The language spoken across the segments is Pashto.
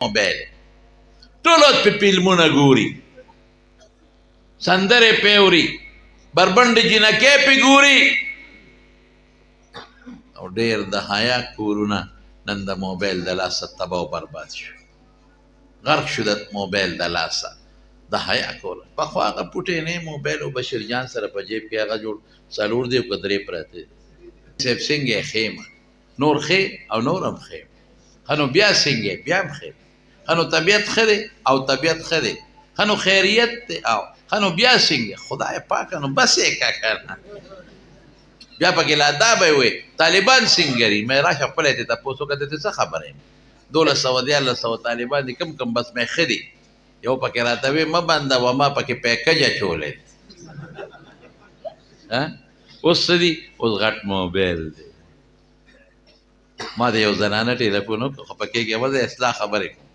موبایل ټول په فلمونه ګوري، سندرې پې اوري، بربنډې جینکۍ پې ګوري. او ډېر د حیا کورونه نن د موبایل د لاسه تباه او برباد شو، غرق شو د موبایل د لاسه. د حیا کور پخوا هغه پوټی نه موبایل او بشیر جان سره په جیب کې هغه جوړ څلور دی او که درې پراته دي. صاحب څنګه یې؟ ښه یم. نور ښه او نور هم ښه یم. ښه نو بیا څنګه یې؟ بیا هم ښه یم. ښه نو طبیعت ښه دی؟ او طبیعت ښه دی. ښه نو خیریت دی؟ او ښه نو بیا څنګه؟ خدای پاکه نو بس یې که که نه. بیا پکې لا دا به وي طالبان څنګه دي؟ مې راشه خپله ترې تپوس وکړه، ته څه خبره یم؟ 1200 1300 طالبان دي، کم کم بس مې ښه دي. یو پکې راته وی مه بندوه، ما پکې پیکج اچولی دی. اوس څه دي؟ اوس غټ موبایل دی. ما د یو زنانه ټلیفون وکړ، خفه کېږي مه، زه اصلاح خبرې کوم.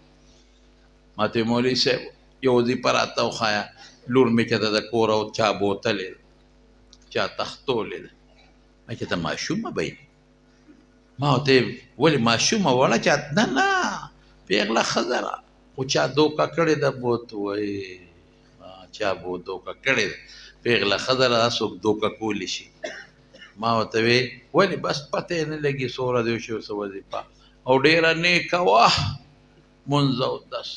ما ته مولوي صاحب یو وظیفه راته وښایه، لور مې چې ده د کوره او چا بوتلې ده، چا تښتولې ده. ما چې ته ماشومه به یې؟ ما ورته ولې ماشومه وړه چا؟ نه نه، پېغله ښځه ده، خو چا دوکه کړې ده. بوت وایي چا بو دوکه کړې ده، پېغله ښځه ده، څوک دوکه کولی شي؟ ما ورته وی ولې؟ بس پته یې نه لګي، څو ورځې وشوې څه وظیفه، او ډېره نیکه وه، مونځ او دس،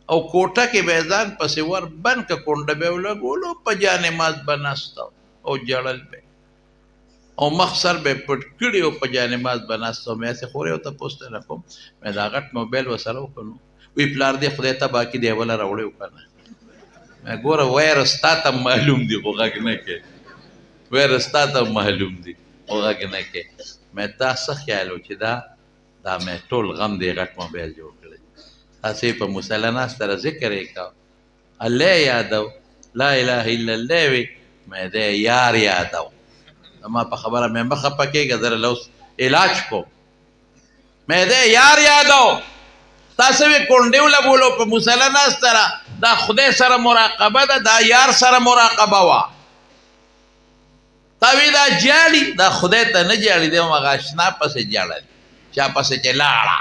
او کوټه کې به یې ځان پسې ور بند که، کونډه به یې ولګولو، په جانماز به ناسته او ژړل به، او مخ سر به یې پټ کړي او په جانماز به ناسته. مې هسې خورې او تپوس ته نه کوم، مې دا غټ موبایل ورسره وکړو. وی پلار دې خدای تباه کړي، دی بله راوړی که نه؟ مې ګوره وایرس تا ته معلوم دی خو غږ نه کوي، وایرس تا ته معلوم دی خو غږ نه کوي. مې تا څه خیال و چې دا مې ټول غم دی غټ موبایل جوړ کړی، هسې په مصلی ناسته را ذکر یې کاوه، الله یادو، لا اله الا الله وي، مې دی یار یادو. زما په خبره مې مه خفه کېږه، زه له اوس علاج کوم. مې دی یار یادو، تاسو یې کونډې ولګولو په مصلی ناسته را، دا خدای سره مراقبه ده، دا یار سره مراقبه وه. تا وی دا جاړي، دا خدای ته نه جاړي، دی هغه اشنا پسې جاړل، چا پسې چې لاړه.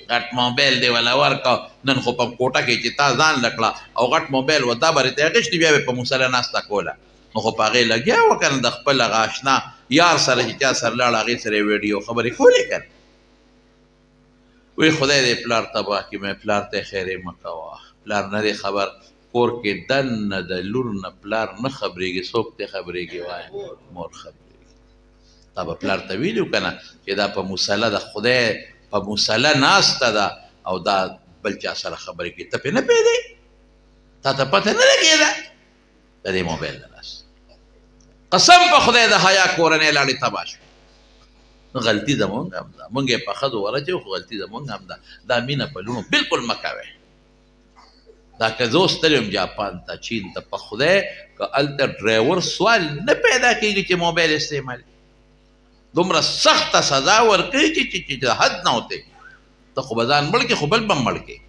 غټ موبایل دی ولا ورکړ، نن خو په کوټه کې چې تا ځان لکړه او غټ موبایل و دا به ته اخیستې، بیا به په مصلی ناسته کوله، نو خو په هغې لګیا وه که نه، د خپل هغه اشنا یار سره چې چا سره لاړه هغې سره یې ویډیو خبرې کولې که نه. وی خدای دې پلار تباه کړي، مې پلار ته خیرې مه کوه، پلار نه دی خبر، کور کې دننه د لور نه پلار نه خبرېږي، څوک ته خبرېږي؟ وایه مور خبرېږي. تا به پلار ته ویلي که نه چې دا په مصلی د خدای په مصلی ناسته ده او دا بل چا سره خبرې کوي، ته پرې نه پوهېدې، تا ته پته نه لګېده د دې موبایل د لاسه. قسم په خدای د حیا کورنۍ لاړې تباه شوې. غلطي زمونږ هم ده، مونږ یې په ښځو ورچوو، خو غلطي زمونږ هم ده. دا مینه په لوڼو بالکل مه کوئ. دا که زه اوس تللی وم جاپان ته، چین ته، په خدای که هلته ډرایور سوال نه پیدا کېږي چې موبایل استعمال، دومره سخته سزا ورکوي چې چې د حد نه وتې، ته خو به ځان مړ کړې، خو بل به هم مړ کړې.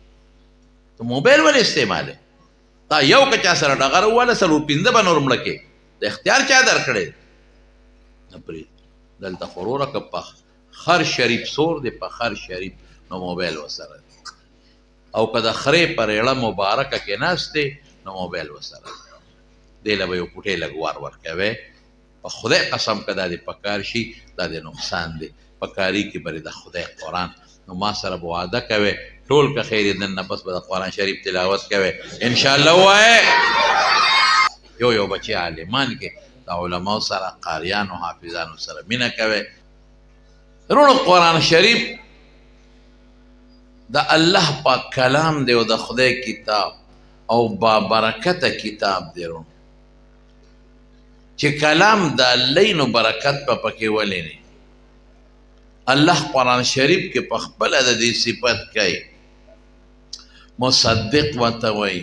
ته موبایل ولې استعمالوې؟ تا یو که چا سره ډغره وواله، څلور پنځه به نور مړه کړې، د اختیار چا درکړی؟ نه پرېږدي. دلته خو وروره که په خر شریف سور دی، په خر شریف نو موبایل ورسره دی، او که د خرې په رېړه مبارکه کې ناست دی نو موبایل ورسره دی. دې له به یو کوټې لږ وار ورکوی، په خدای قسم که دا دې پکار شي دا دې نقصان دی، پکاري کې به د خدای قرآن. نو ما سره به وعده کوی ټول که خیر نن نه پس به د قرآن شریف تلاوت کوی انشاءالله. ووایه یو یو بچی عالمان کې د علماو سره، قاریانو حافظانو سره مینه کوي. وروڼو قرآن شریف د الله پاک کلام دی او د خدای کتاب او بابرکته کتاب دی. وروڼو چې کلام د الله نو برکت په پکې ولې نه؟ الله قرآن شریف کې په خپله د دې صفت کوي، مصدق ورته وایي،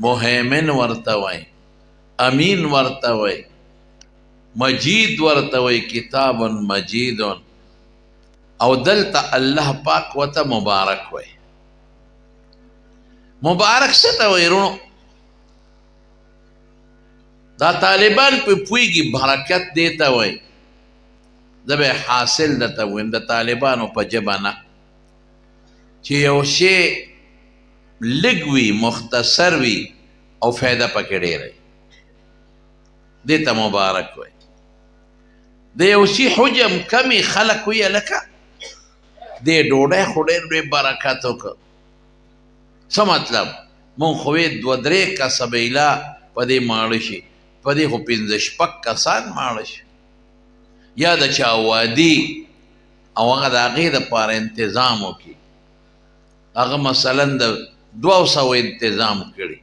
مهیمن ورته وایي، امین ورته وایي، مجید ورته وایي، کتاب مجید. او دلته الله پاک ورته مبارک وایي. مبارک څه ته وایي وروڼو؟ دا طالبان په پوهېږي برکت دې ته وایي. زه به حاصل درته ووایم د طالبانو په ژبه نه. چې یو شی لږ وي، مختصر وي او فایده پکې ډېره وي، دې ته مبارک وایي. د یو شي حجم کمي خلک وایي لکه دې ډوډۍ خو ډېر لوی برکت وکړ. څه مطلب؟ مونږ خو یې دوه درې کسه به ایله په دې ماړه شي، په دې خو پنځه شپږ کسان ماړه شي. یا د چا وادي او هغه د هغې دپاره انتظام وکړي، هغه مثلا د 200 انتظام کړي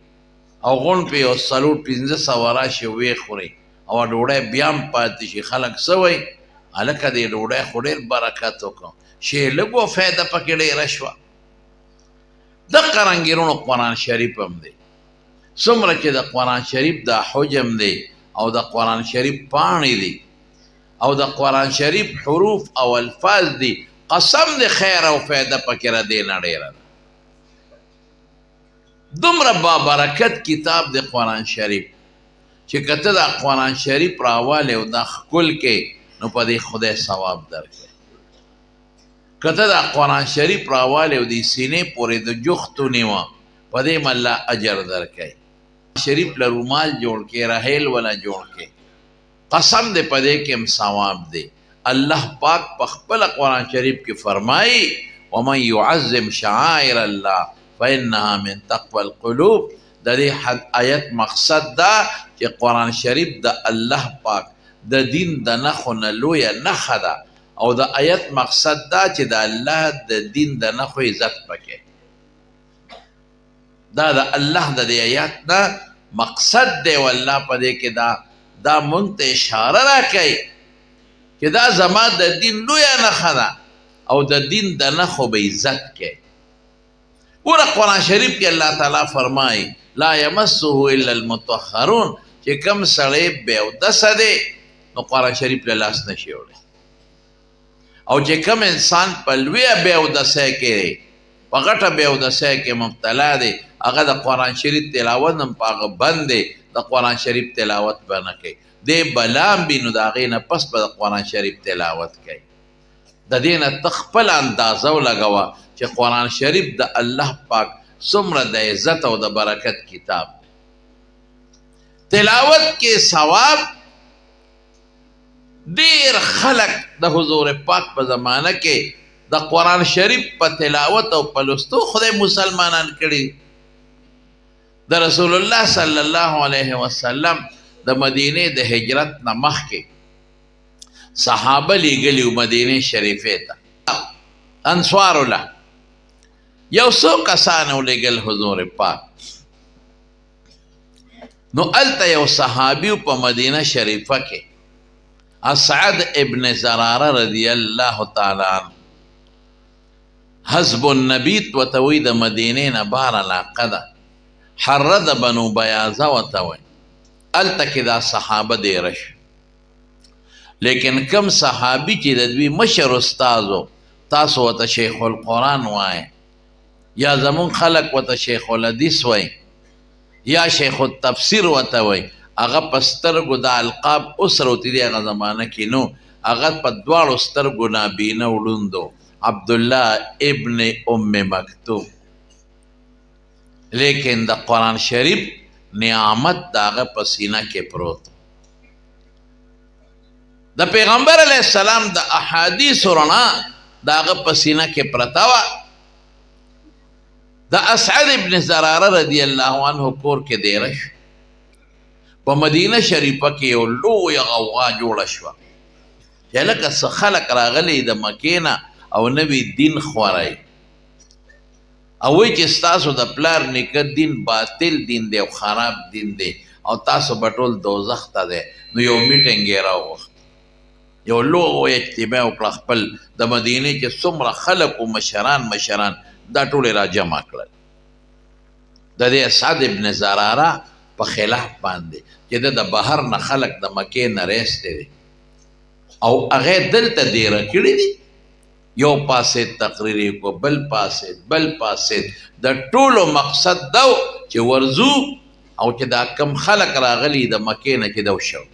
او غونډ پې یو 400-500 راشي ویې خوري او ډوډۍ بیا هم پاتې شي. خلک څه وایي؟ هلکه دې ډوډۍ خو ډېر برکت وکړو، شی لږ و فایده پکې ډېره شوه. دقه رنګې وروڼو قرآن شریف هم دی. څومره چې د قرآن شریف دا حجم دی او د قرآن شریف پاڼې دی او د قرآن شریف حروف او الفاظ دي، قسم دی خیر او فایده پکې را دې نه ډېره ده. دومره بابرکت کتاب دی قرآن شریف چې که ته دا قرآن شریف راوالې او دا ښکل کې نو په دې خدای ثواب درکړي. که ته دا قرآن شریف راوالې او دې سینې پورې د جوخت ونیوه، په دې هم الله اجر درکوي. شریف له رومال جوړ کې، رحیل ولا جوړ کې، قسم دې په دې کې هم ثواب دی. الله پاک په خپل قرآن شریف کې فرمایي ومن يعظم شعائر الله فإنها من تقوى القلوب. د دې آیت مقصد دا چې قرآن شریف د الله پاک د دین د نښو نه لویه نښه ده، او د آیت مقصد دا چې د الله د دین د نښو عزت پکې. دا د الله د دې آیت نه مقصد دی. او الله په دې کې دا مونږ ته اشاره راکوي چې دا زما د دین لویه نښه ده او د دین د نښو به عزت کوي. ګوره قرآن شریف کې الله تعالی فرمایي لا یمسه الا المطهرون، چې کم سړی بې اودسه دی نو قرآن شریف له لاس نه شي وړی، او چې کم انسان په لویه بې اودسۍ کې دی، په غټه بې اودسۍ کې مبتلا دی، هغه د قرآن شریف تلاوت هم په هغه بند دی، د قرآن شریف تلاوت به نه کوي. دی بلام وي نو د هغې نه پس به د قرآن شریف تلاوت کوي. د دې نه ته خپله اندازه ولګوه چې قرآن شریف د الله پاک څومره د عزت او د برکت کتاب دی. تلاوت کې ثواب ډېر خلک د حضور پاک په زمانه کې د قرآن شریف په تلاوت او په لوستو خدای مسلمانان کړي. د رسول الله صلی الله علیه وسلم د مدینې د هجرت نه مخکې صحابه لیږلي وو مدینې شریفې ته، انصارو له یو څو کسان ولیږل حضور پاک. نو هلته یو صحابي په مدینه شریفه کې اسعد ابن زراره رضی الله تعالی عنه، حزب النبیت ورته وایي، د مدینې نه بار علاقه ده، حره د بنو بیاضه ورته وایي. هلته کې دا صحابه دېره شو. لیکن کم صحابي چې د دوی مشر استاد و، تاسو ورته شیخ القرآن وایي، یا زمونږ خلک ورته شیخ الحدیث وایي، یا شیخ التفسیر ورته وایي، هغه په سترګو دا القاب اوس راوتي دي، هغه زمانه کې نو هغه په دواړو سترګو نابینه وړوند و، عبدالله ابن ام مکتوم. لیکن د قرآن شریف نعمت د هغه په سینه کې پروت. د پیغمبر علیه السلام د احادیث رڼا د هغه په سینه کې پرته وه. د اسعد ابن زراره رضی الله عنه کور کې دېره شو. په مدینه شریفه کې یو لویه غوغا جوړه شوه چې هلکه څه خلک راغلي د مکې نه او نوی دین خوروي، او وایي چې ستاسو د پلار نیکه دین باطل دین دی او خراب دین دی او تاسو به ټول دوزخ ته دی. نو یو میټینګ یې راوغوښت، یو لوی اجتماع وکړه، خپل د مدینې چې څومره خلک و مشران مشران دا ټول یې راجمع کړل د دې اسعد ابن زراره په خلاف باندې چې ده د بهر نه خلک د مکې نه راایستي دي او هغه دلته دېره کړي دي. یو پاسې تقریر یې کو، بل پاسې، بل پاسې، د ټولو مقصد دا و چې ورځو او چې دا کم خلک راغلي د مکې نه چې دا وشو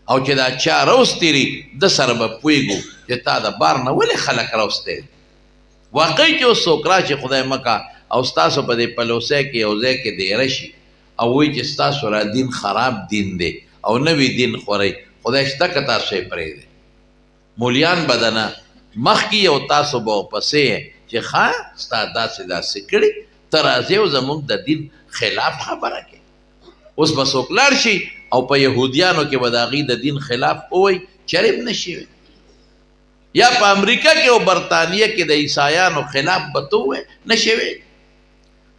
او چې دا چا راوستي دي، ده سره به پوهېږو چې تا د بار نه ولې خلک راوستي دي. واقعي چې اوس څوک راشي خدای مه کا او ستاسو په دې پلوسۍ کې یو ځای کې دېره شي او وایي چې ستاسو را دین خراب دین دی او نوی دین خورئ، خدای شته که تاسو یې پرېږدئ. مولیان به درنه مخکې او تاسو به ورپسې یئ چې ښه ستا داسې داسې کړي، ته راځې او زموږ د دین خلاف خبره کوې. اوس به څوک لاړ شي او په یهودیانو کې به د هغوی د دین خلاف ووایي، چېرې هم نه شي ویلی. یا په امریکا کې او برتانیه کې د عیسایانو خلاف به ته ووایې، نه شي ویلی.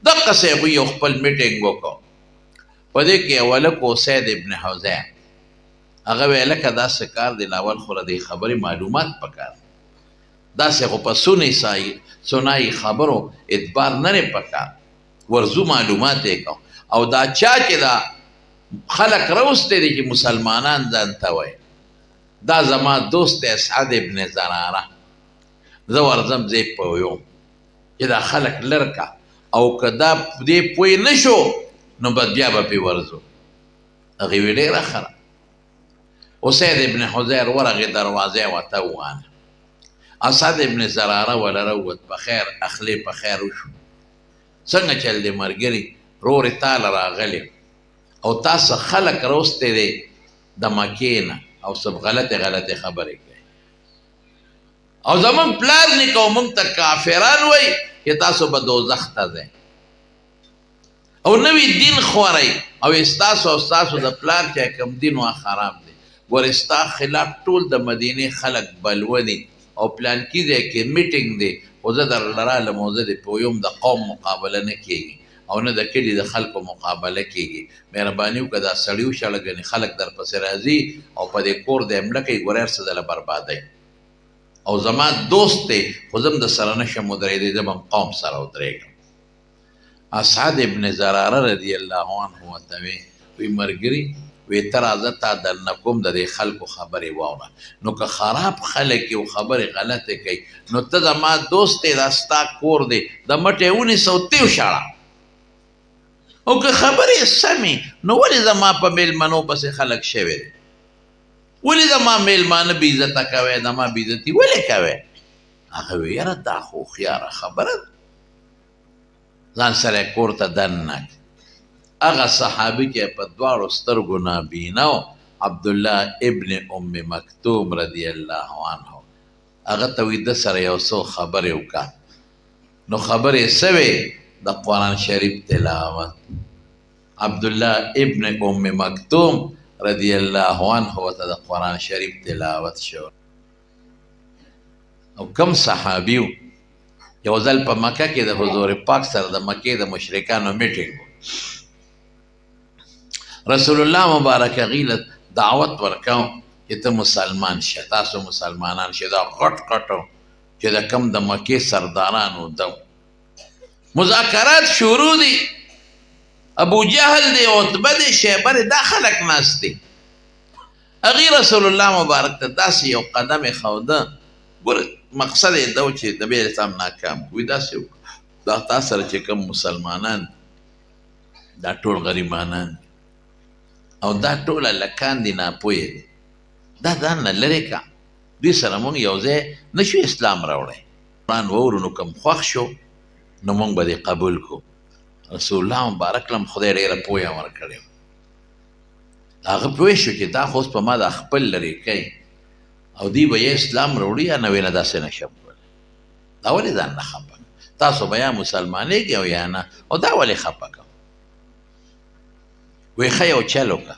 دقسې هغوی یو خپل میټینګ وکړ. په دې کې یو هلک و، سید ابن حذیر، هغه ویل لکه داسې کار دی، اول خو له دې خبرې معلومات پکار دی، داسې خو په سونې سنایي خبرو اعتبار نه دی پکار، ورځو معلومات یې کوو. او دا چا چې دا خلک راوستي دي چې مسلمانان ځان ته وایي، دا زما دوست دی اسعد ابن زراره، زه ورځم زه یې پوهوم چې دا خلک لر کا، او که دا دې پوه نه شو نو بس بیا به پرې ورځو. هغې وی ډېره ښه ده. اسید ابن حضیر ورغې دروازه یې ورته ووهله، اسد ابن زراره وله راووت، په خیر اخلې په خیر وشو، څنګه چل دی ملګري، رورې تا له راغلی او تا څه خلک راوستی دی د مکې نه او څه غلطې غلطې خبرې کوي، او زمونږ پلار نیکه او مونږ ته کافران وایي چې تاسو به دوزخ ته ځئ او نوی دین خورئ، او ستاسو او ستاسو د پلار چې کوم دین وه خراب دی. ګورې ستا خلاف ټول د مدینې خلک بلوه دي او پلانکي ځای کې میټینګ دی، خو زه درله رالم او زه دې پوهوم د قوم مقابله نه کېږي او نه د کلي د خلکو مقابله کېږي، مهرباني وکړه دا سړي وشړه، ګنې خلک درپسې راځي او په دې کور دې حمله کوي، ګورې هر څه درله بربادوي. او زما دوست دی خو زه هم د سره نه شم ودرېدی، زه به هم قوم سره ودرېږم. اسعد ابن زراره رضی الله عنه ورته وی، وی مرګري وی ته راځه تا درنه کوم د دې خلکو خبرې واوره، نو که خراب خلک یې او خبرې غلطې کوي نو ته زما دوست یې، دا ستا کور دی، د مټې ونیسه او ته وشړه، او که خبرې یې سمې نو ولې زما په مېلمنو پسې خلک شوی دی، ولې زما مېلمانه بې عزته کوی، زما بې عزتي ولې کوی؟ هغه وی یاره دا خو هوښیاره خبره ده. ځان سره کور ته دننه کړ. هغه صحابي چې په دواړو سترګو نابینا و، عبدالله ابن ام مکتوم رضی الله عنه، هغه ته وی ده سره یو څو خبرې وکړه. نو خبرې څه وې؟ د قرآن شریف تلاوت. عبدالله ابن ام مکتوم رضی الله عنه ورته د قرآن شریف تلاوت شو. او کم صحابي و، یو ځل په مکه کې د حضور پاک سره د مکې د مشرکانو میټینګ و، رسول الله مبارک هغوی له دعوت ورکاو چې ته مسلمان شه، تاسو مسلمانان شئ. دا غټ غټ چې د کم د مکې سردارانو ده، مذاکرات شروع دي، ابو جهل دی، عتبه دی، شیبه دی، دا خلک ناست دي. هغوی رسول الله مبارک ته داسې یو قدم ایښوده، ګوره مقصد یې دا و چې نبي علیه السلام ناکام کړو، داسې وکړه دا تا سره چې کوم مسلمانان دا ټول غریبانان دي او دا ټول هلکان دي ناپوهه دي، دا ځان نه لرې کړه، دوی سره مونږ یو ځای نه شو اسلام راوړی. قرآن واورو نو کوم خوښ شو نو مونږ به دې قبول کړو. رسول الله مبارک له هم خدای ډېره پوهه ورکړې وه، هغه پوه شو چې دا خو اوس په ما دا خپل لرې کوي او دوی به یې اسلام راوړي یا نه وي، نه داسې نه شم کولی، دا ولې ځان نه خفه کړم، تاسو به یا مسلمانېږئ او یا نه، او دا ولې خفه کړم؟ وایي ښه یو چل وکړه،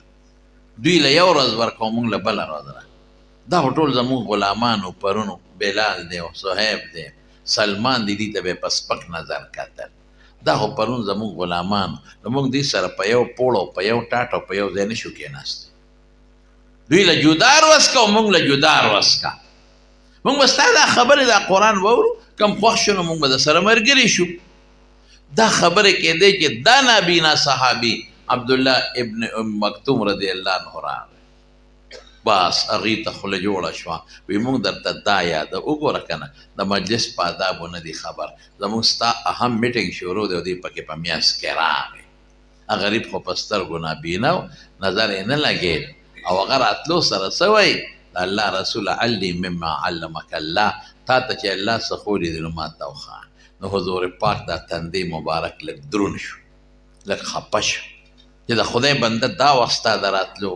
دوی له یو ورځ ورکړه مونږ له بله ورځ راکړه، دا خو ټول زموږ غلامان و، پرونو بلال دی او صهیب دی سلمان دی، دوی ته به یې په سپک نظر کتل، دا خو پرون زموږ غلامان، نو موږ دوی سره په یو پوړ او په یو ټاټ او په یو ځای نه شو کېناستی، دوی له جدا ورځ که او موږ له جدا ورځ که، موږ به ستا دا خبرې دا قرآن واورو، کم خوښ شو نو موږ به در سره ملګري شو. دا خبرې کېدې چې دا نابینا صحابي عبدالله ابن ام مکتوم رضی الله عنه راغی، بس هغوی ته خوله جوړه شوه، وی موږ درته دا یاده وګوره که نه د مجلس په آدابو نه دي خبر، زموږ ستا اهم میټینګ شروع دی او دی پکې په میاس کې راغی. غریب خو په سترګو نابینا و، نظر یې نه لګېد، او هغه راتلو سره څه وایي؟ د الله رسول علی مما علمک الله، تا ته چې الله څه ښوولي دي نو ما ته وښایه. نو حضور پاک دا تندې مبارک لږ درون شو، لږ خپه شو چې د خدای بنده دا وخت ستا د راتلو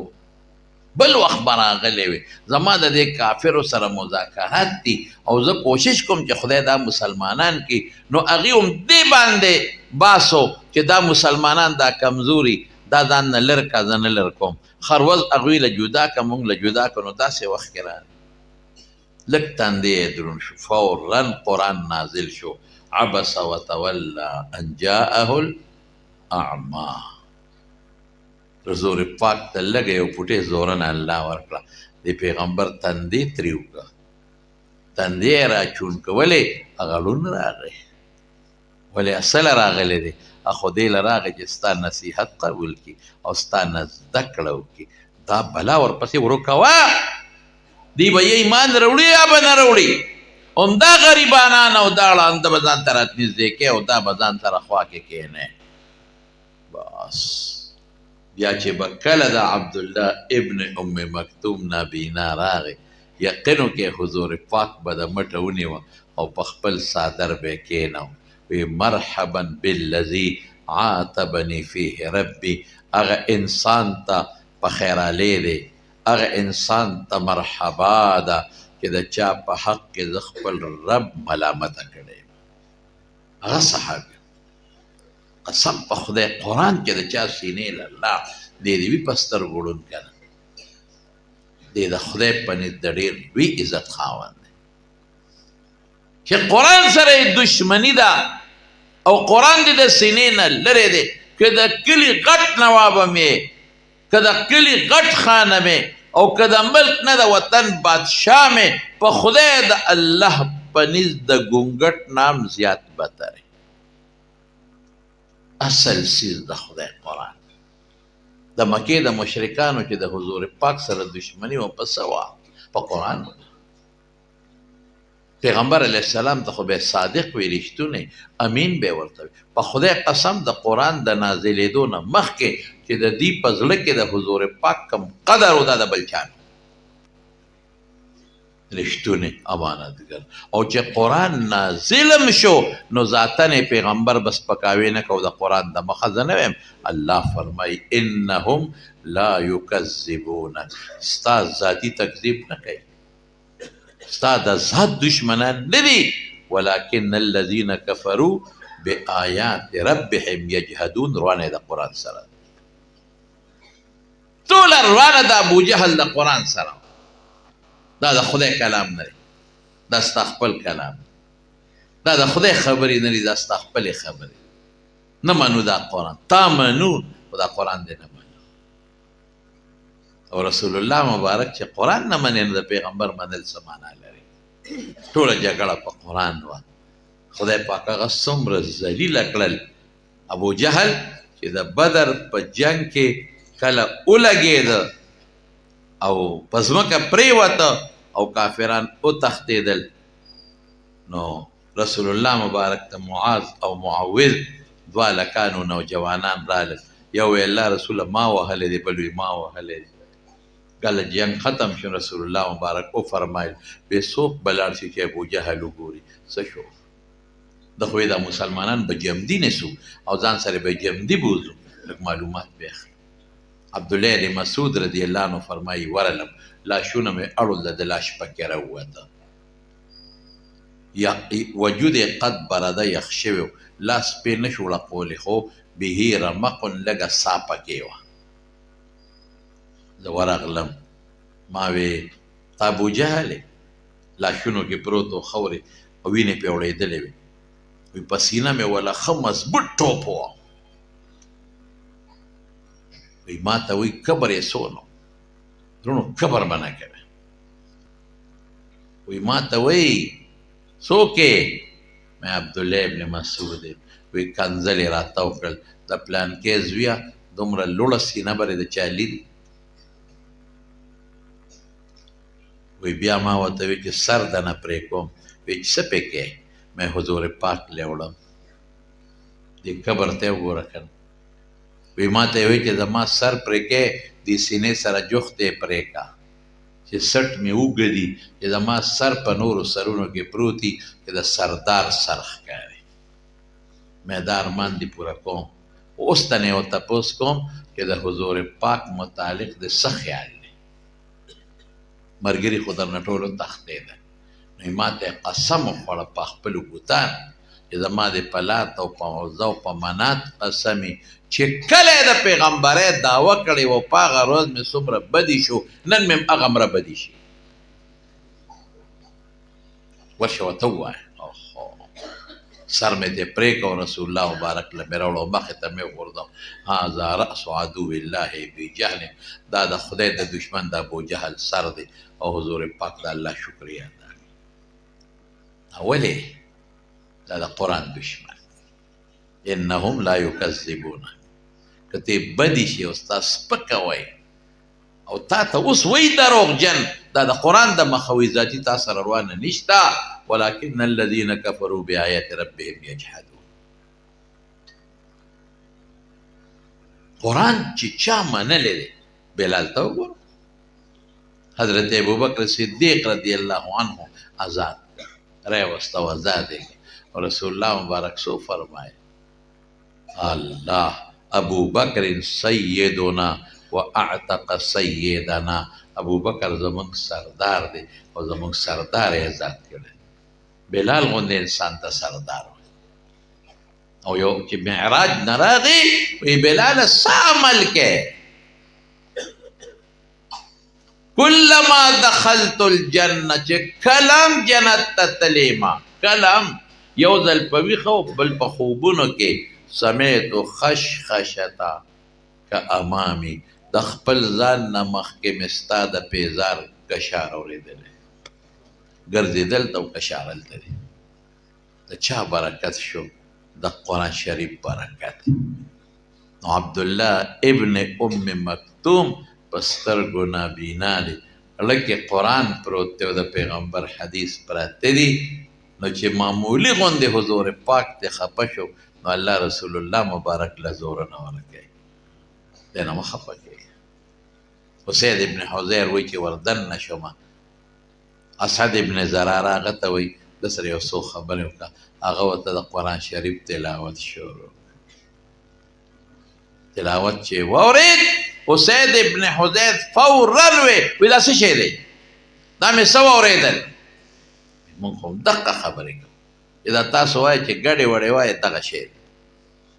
بل وخت به راغلی وي، زما د دې کافرو سره مذاکرات دي او زه کوشش کوم چې خدای دا مسلمانان کړي. نو هغوی هم دې باندې باسو چې دا مسلمانان دا کمزوري دا ځان نه لر که زه نه لر کوم، خروز هغوی له جدا که مونږ له جدا که. نو داسې وخت کې راغی لږ تندې یې درون شو، فورا قرآن نازل شو، عبس وتولى ان جاءه الاعمى. حضور پاک ته لږه یو پوټې زورنه الله ورکړه، د پیغمبر تندې ترې وکړه، تندې یې راچون کړه، ولې هغه ړوند راغی، ولې اصله راغلی دی، خو دې له راغی چې ستا نصیحت قبول کړي او ستا نه زده کړه وکړي. دا بلا ورپسې ورکوه، دی به یې ایمان راوړي یا به نه راوړي. همدا غریبانان او دا ړانده به ځان ته رانږدې کوي او دا به ځان سره خوا کې کښېنی. بس بیا چې به کله د عبدالله ابن ام مکتوم نابینا راغی، یقین وکړئ حضور پاک به د مټه ونیوه او په خپل څادر به یې کښېناوه، وی مرحبا بالذي عاتبني فيه ربي. هغه انسان ته په خیرالې دی، هغه انسان ته مرحبا ده چې د چا په حق کې زه خپل رب ملامته کړی. هغه صحابي قسم په خدای قرآن کې د چا سینې له لاړ دی دې وي په سترګو ړوند که نه، دی د خدای په نزد د ډېر لوی عزت خاوند دی چې قرآن سره یې دښمني ده او قرآن دې د سینې نه لرې دی. که د کلي غټ نواب هم یې، که د کلي غټ خان هم یې، او که د ملک نه د وطن بادشاه مې، په خدای د الله په نزد د ګونګټ نام زیات بتر. اصل څیز د خدای قرآن. د مکې د مشرکانو چې د حضور پاک سره دښمني وه په څه وه؟ په قرآن وه. پیغمبر علیه السلام ته خو به صادق وي، رښتونی امین به ورته وي. په خدای قسم د قرآن د نازلېدو نه مخکې چې د دوی په زړه کې د حضور پاک کوم قدر و دا د بل چا نه، رښتونی امانتګر. او چې قرآن نازلم شو نو ذاتن پیغمبر بس پکاوی نه کو د قرآن د مخه. زه نه وایم، الله فرمایي انهم لا یکذبونک، ستا ذاتي تکذیب نه کوي، ستا د ذات دشمنان نه دي، ولكن الذين كفروا بآيات ربهم يجحدون. روانه د قرآن سره ټوله روانه د ابو جهل د قرآن سره. دا د خدای کلام نه دی، دا ستا خپل کلام، دا د خدای خبرې نه دي، دا ستا خپلې خبرې. نه منو دا قرآن، تا منو خو دا قرآن دې نه منو. او رسول الله مبارک چې قرآن نه منې نو د پیغمبر منل څه معنا لري؟ ټوله جګړه په قرآن وه. خدای پاک هغه څومره ذلیله کړل ابو جهل چې د بدر په جنګ کې کله ولګېده او په ځمکه پرېوته او کافران وتښتېدل، نو رسول الله مبارک ته معاذ او معوذ دوه هلکانو نوجوانان رالل. یو ویل الله رسوله ما وهلی دی، بل وی ما وهلی دی. کله جنګ ختم شو رسول الله مبارک وفرمایل بې څوک به لاړ شي چې ابو جهل وګوري څه شو؟ د خو دا مسلمانان به جمدي نیسو او ځان سره به جمدي بوځو، لږ معلومات به اخلو. عبدالله بن مسعود رضی الله عنه فرمایي ورلم لاشونه مې اړول د لاش پکې راووته، وجود یې قد برده یخ شوی و، لاس پې نه شو ړقولی خو به رمق لږه سا پکې وه. زه ورغلم ما وی تا ابو جهل یې؟ لاشونو کې پروت و، خاورې او وینې پرې وړېدلې وې. وی په سینه مې وله ښه مضبوط ټوپ و. وی ما ته وی کبر یې څونه و، وروڼو کبر به نه کوې. وی ما ته وی څوک یې؟ مې عبدالله ابن مسعود یم. وی کنځل یې راته وکړل، د پلانکې زویه دومره لوړه سینه به دې د چا لیدي؟ وی بیا ما ورته وی چې سر دنه پرې کوم. وی چې څه پې کوې؟ مې حضور پاک له وړم، دې قبر ته وګوره که نه. وی ما ته یې وی چې زما سر پرې کوې، دې سینې سره جوخت یې پرې کړه. چې سټ مې اوږه دي، چې زما سر په نورو سرونو کې پروت دي، چې د سردار سر ښکاري. مې دا ارمان دې پوره کوم. اوس ته نه یو تپوس کوم چې د حضور پاک متعلق د څه خیال دی؟ مرګري خو درنه ټولو تښتېدل. نو ما ته قسم وخوړه په خپلو بوتان چې زما د په لات او په عزا او په منات قسمې چې کله یې د پیغمبرۍ دعوه کړې وه، په هغه ورځ مې څومره بدي شو، نن مې هم هغه مره بدي شي. ورشه ورته ووایه. سر مې ترې پرې کړ، رسول الله مبارک له مې راوړو، مخې ته مې وغورځاوه. هذا رأس عدو الله ابي جهل، دا د خدای د دښمن د ابو جهل سر دی. او حضور پاک د الله شکریه ادا کړه. ولې؟ دا د قرآن دښمن. انهم لا یکذبون، که ته بدی شي او ستا سپکه وایي او تا ته اوس وایي دروغجن، دا د قرآن د مخه وایي، ذاتي تا سره روانه نشته. ولكن الذين كفروا بآيات ربهم يجحدون. قرآن چې چا منلی دی، بلال ته وګوره، حضرت ابوبکر صدیق رضی الله عنه آزاد کړ، راوسته او آزاد یې کړ. رسول الله مبارک څه وفرمایل؟ الله ابو بکر سیدنا و اعتق سیدنا. ابو بکر زمونږ سردار دی او زمونږ سردار یې آزاد کړی. بلال غوندې انسان ته سردار وي. او یو چې معراج نه راغی وی بلال څه عمل کې؟ کلما دخلت الجنه، چې کلم جنت ته تللی ما، کلم یو ځل په ویښه او بل په خوبونو کې، سمعت خشخشته که امامي، د خپل ځان نه مخکې مې ستا د پیزار کشار اورېدلی. ګرځېدل ته او کشارل ته دی. د چا برکت شو؟ د قرآن شریف برکت. نو عبدالله ابن ام مکتوم په سترګو نابینا دی، زړه کې قرآن پروت دی او د پیغمبر حدیث پراته دي. نو چې معمولي غوندې حضور پاک ته خفه شو، نو الله رسول الله مبارک له زور نه ورکوي، دی نه مه خفه کېږه. اسید ابن حضیر وایي چې وردننه شومه، اسعد ابن زراره هغه ته وایي ده سره یو څو خبرې وکړه. هغه ورته د قرآن شریف تلاوت شروع، تلاوت چې واورېد، اسید ابن حضیر فوراً وی وی دا څه شی دی؟ دا مې څه واورېدل؟ موږ خو دقه خبرې کوو، چې دا تاسو وایئ چې ګډې وډې وایئ، دغه شی دی.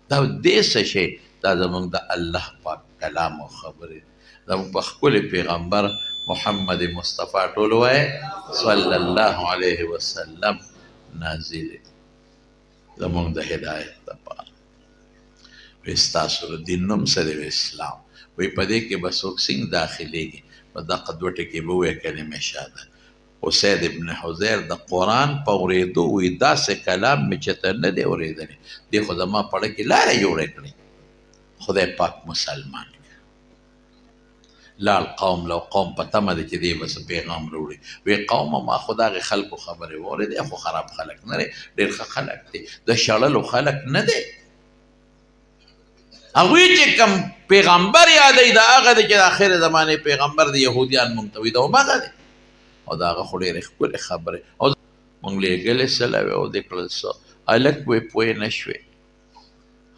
دا دې څه شی؟ دا زموږ د الله پاک کلام او خبرې، زموږ په ښکلي پیغمبر محمد مصطفی ټول وایي صلی الله علیه وسلم نازل دی زموږ د هدایت لپاره. وی ستاسو د دین نوم څه دی؟ اسلام. وی په دې کې به څوک څنګه داخلېږي؟ په دغه دوه ټکي به ووایي کلمه شهادت. اسید ابن حضیر د قرآن په اورېدو وی داسې کلام مې چېرته نه دی اورېدلی، دې خو زما په زړه کې لارې جوړې کړې. خدای پاک مسلمان لاړ قوم له قوم په تمه دی چې دی به څه پیغام راوړي. وی قومه ما خو د هغې خلکو خبرې واورېدې، خو خراب خلک نه دی، ډېر ښه خلک دی، د شړلو خلک نه دی. هغوی چې کوم پیغمبر یادوي دا هغه دی چې د اخرې زمانې پیغمبر دی، یهودیان مونږ ته وایي دا هماغه دی. او د هغه خو ډېرې ښکلې خبرې. او مونږ لېږلې څه وې او دې کړل څه، هلک وې پوه نه شوې.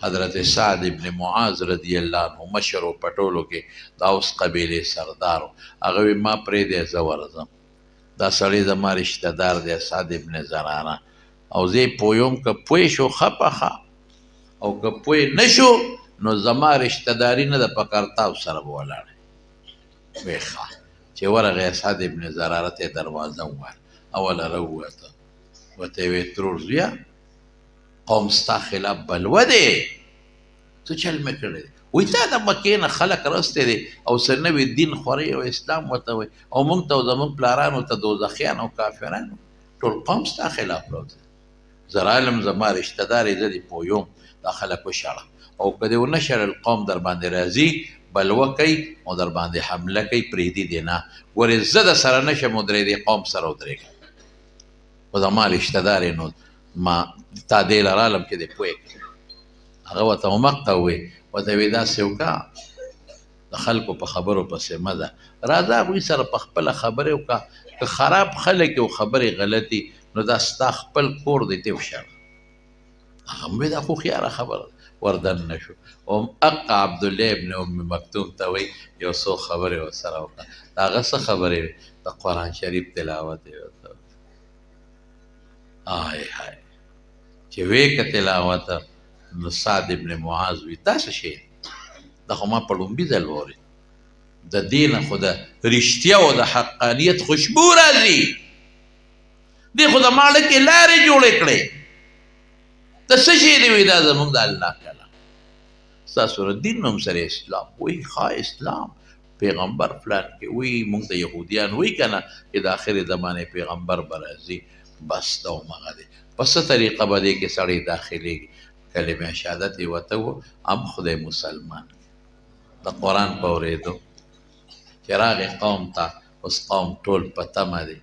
حضرت سعد ابن معاذ رضی الله عنه مشر و په ټولو کې د اوس قبیلې سردار و. هغه وی ما پرېږدی زه ورځم، دا سړی زما رشته دار دی سعد ابن زراره، او زه یې پوهوم که پوه شو ښه په ښه، او که پوه نه شو نو زما رشته داري نه ده په کار، تاسو سره به ولاړ. وی ښه. چې ورغی سعد ابن زراره ته یې دروازه ووهله، اوله راووته، ورته یې ویل ترور زویه قوم ستا خلاف بلوه دی، څه چل مې کړی دی؟ وایي تا د مکې نه خلک راوستی دی او څه نوی دین خوري او اسلام ورته وایي، او موږ ته او زموږ پلارانو ته دوزخیان او کافران، ټول قوم ستا خلاف راوتی. زه رالم زما رشته دار یې، زه دې پوهوم، دا خلک وشړه، او که دې ونه شړل قوم در باندې راځي بلوه کوي او در باندې حمله کوي، پرېږدي دې نه. ګورې زه د سره نه شم ودرېدې، قوم سره ودرېږم، خو زما رشته دار یې، نو ما تا دې له رالم چې دې پوه کړم. هغه ورته همقته وویل، ورته ویې داسې وکړه د خلکو په خبرو پسې مه ځه، راځه هغوی سره په خپله خبرې وکړه. که خراب خلک او خبرې غلطي نو دا ستا خپل کور دی، ته وشړه. هغه هم وایي دا خو هوښیاره خبره ده. وردن نه شو. هم اقا عبدالله ابن ام مکتوم ته وایي یو څو خبرې ورسره وکړه. د هغه څه خبرې وې؟ د قرآن شریف تلاوت یې ورته وکړ. آی های چې ویې که تلاوت، نو سعد ابن معاذ وي دا څه شی دی؟ دا خو ما په لومبي ځل واورېد. د دې نه خو د رښتیا او د حقانیت خوشبو راځي. دې خو د ماړه کې لارې جوړې کړې. د څه شی دی؟ وي دا زموږ د الله کلام، ستاسو د دین نوم سره اسلام. وایي ښه اسلام پیغمبر فلان کې وایي، موږ ته یهودیان وایي که نه چې د آخرې زمانې پیغمبر به راځي. بس دا همغه دی. په څه طریقه به دې کې سړی داخلېږي؟ کلمه شهادت یې ورته وو، هم خدای مسلمان. د قرآن په اورېدو چې راغی قوم ته، اوس قوم ټول په تمه دی.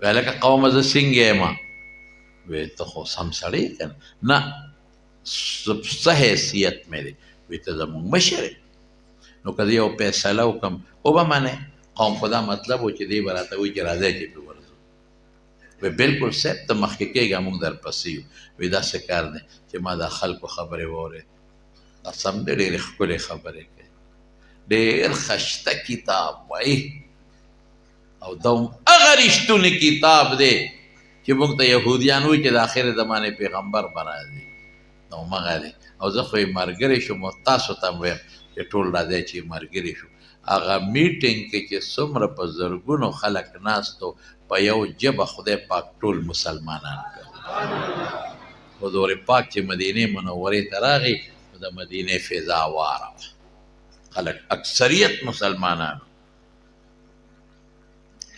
ویل لکه قومه زه څنګه یم؟ وی ته خو سم سړی که نه؟ نه، څه حیثیت مې دی؟ وی ته زموږ مشر یې، نو که زه یو فیصله وکړم وبه منې؟ قوم خو دا مطلب و چې دی به راته وایي چې راځئ چې پرې ورځو. وی بالکل صاحب ته مخکې کېږه، موږ درپسې یو. وی داسې کار دی چې ما دا خلکو خبرې واورېدې، قسم دی ډېرې ښکلې خبرې کوي، ډېر ښایسته کتاب وایي، او دا هم هغه رښتونی کتاب دی چې موږ ته یهودیان وایي چې د آخرې زمانې پیغمبر به راځي، دا همغه دی. او زه خو یې ملګری شوم، او تاسو ته هم وایم چې ټول راځئ چې ملګري شو. هغه میټینګ کې چې څومره په زرګونو خلک ناست وو، په یو ژبه خدای پاک ټول مسلمانان کړل. حضور پاک چې مدینې منورې ته راغی، نو د مدینې فضا واره وه، خلک اکثریت مسلمانان،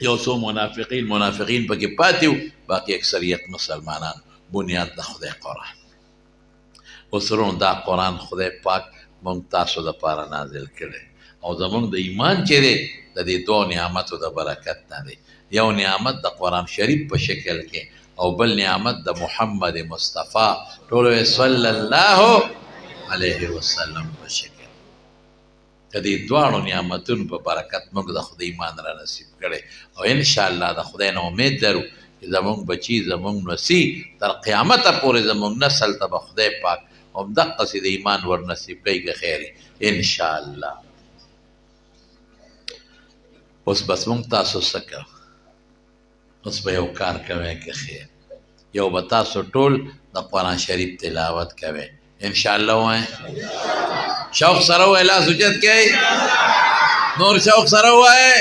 یو څو منافقین پکې پاتې وو، باقي اکثریت مسلمانان. بنیاد د خدای قرآن. اوس وروڼو دا قرآن خدای پاک موږ تاسو دپاره نازل کړی، او زموږ د ایمان چې دی د دې دوو نعمتو د برکت نه دی. یو نعمت د قرآن شریف په شکل کې، او بل نعمت د محمد مصطفی ټول صلی الله علیه وسلم په شکل. د دې دواړو نعمتونو په برکت موږ د خدای ایمان را نصیب کړی، او انشاءالله د خدای نه امید لرو چې زموږ بچي، زموږ نسی تر قیامته پورې زموږ نسل ته به خدای پاک همدقسې د ایمان ور نصیب کوي که خیر انشاءالله. اوس بس موږ تاسو څه کوو؟ اوس به یو کار کوئ که خیر، یو به تاسو ټول د قرآن شریف تلاوت کوئ انشاءالله. وایئ شوق سره ووایئ، لاس اوچت کړئ، نور شوق سره ووایئ،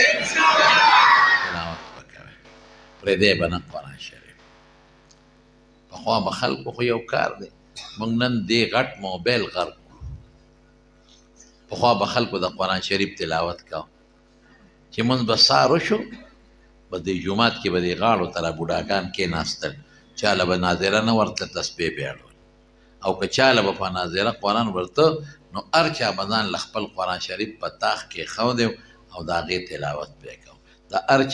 تلاوت به کوئ، پرېږدئ به نه قرآن شریف. پخوا به خلکو خو یو کار دی، موږ نن دې غټ موبایل غرق کړو. پخوا به خلکو د قرآن شریف تلاوت کاوه، چې موږ به سار وشو، به دې جومات کې به دې غاړو ته را بوډاګان کېناستل، چا له به ناظره نه ورتله تسبیح به یې اړول، او که چا له به په ناظره قرآن ورته، نو هر چا به ځان له خپل قرآن شریف په تاخ کېښودی او د هغې تلاوت به یې کاوه. د هر چا